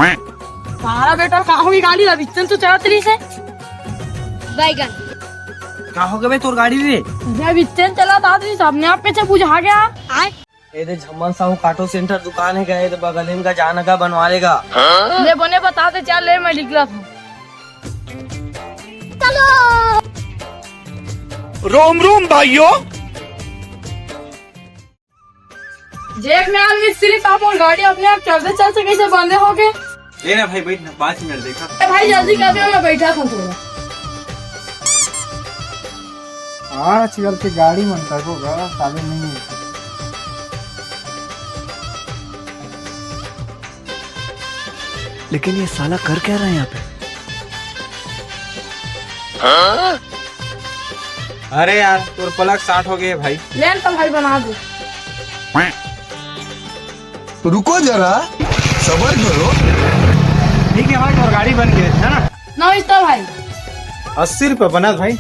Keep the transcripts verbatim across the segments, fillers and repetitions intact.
सारा बेटा, का होगी गाड़ी? अभी तो चलत रही से। बैगन। का हो गए बे तोर गाड़ी रे? अभी तो चलत आत रही, अपने आप पीछे बुझा गया। ए दे झम्मन साहू काटो सेंटर दुकान हे गए, तो बगल में का जाना का बनवा लेगा। ले बने बता दे, चल ले, मैं निकला था। चलो। रोम रोम भाइयों। देख ना यार मिस्त्री, आप और गाड़ी अपने आप चलते चलते कैसे बंदे हो गए? ए ना भाई, बैठ ना, पाँच मिनट देखा। ए भाई, जल्दी कर दे, मैं बैठा था थोड़ा। आजकल के गाड़ी मन तको गा साले नहीं है। लेकिन ये साला कर क्या रहा है यहाँ पे? अरे यार, तोर पलक साठ हो गए भाई। ले तो भाई, बना दे। रुको जरा, सबर करो। ठीक है भाई, तोर गाड़ी बन गए है ना? नमस्ते भाई। अस्सी रुपये बना भाई।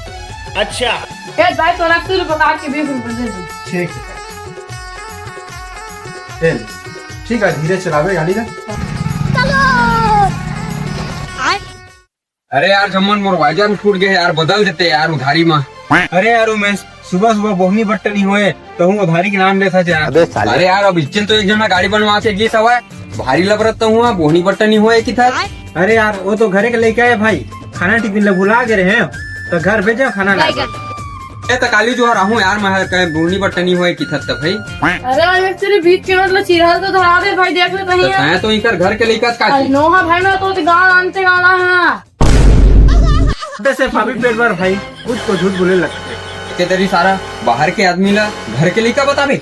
अच्छा। ए भाई, तोरा अस्सी रुपये काट के बीस रुपये दे दे। ठीक है। ए, ठीक है, धीरे चलावे गाड़ी ला। अरे यार झम्मन, मोर वाइजर फूट गए यार, बदल देते यार उधारी में। अरे यार उमेश, सुबह सुबह बोहनी बट्टा नहीं होए, तो हूँ उधारी के नाम लेता जा। अबे साले। अरे यार, अब इज्जत तो एक जना गाड़ी बनवा के गीस हवा, भारी लबरत तो हुआ, बोहनी बट्टा नहीं होए कि था। अरे यार, वो तो घरे के लेके आए भाई, खाना टिफिन ले भुला गए रहे, तो घर भेजे खाना ला। ए त काली जो रहूं यार, मैं कहे बोहनी बट्टा नहीं होए कि था त भाई। अरे भाई, तेरे बीच के मतलब चिरहल तो धरा दे भाई, देख ले कहीं तो है। तैं तो इकर घर के लेकर का अरे की? नो हाँ भाई, मैं तो गाँव आनते गाला हाँ। से भाभी पेट भर भाई, कुछ तो झूठ बोले लगते। के तेरी सारा बाहर के आदमी ला घर के लइका बताबे?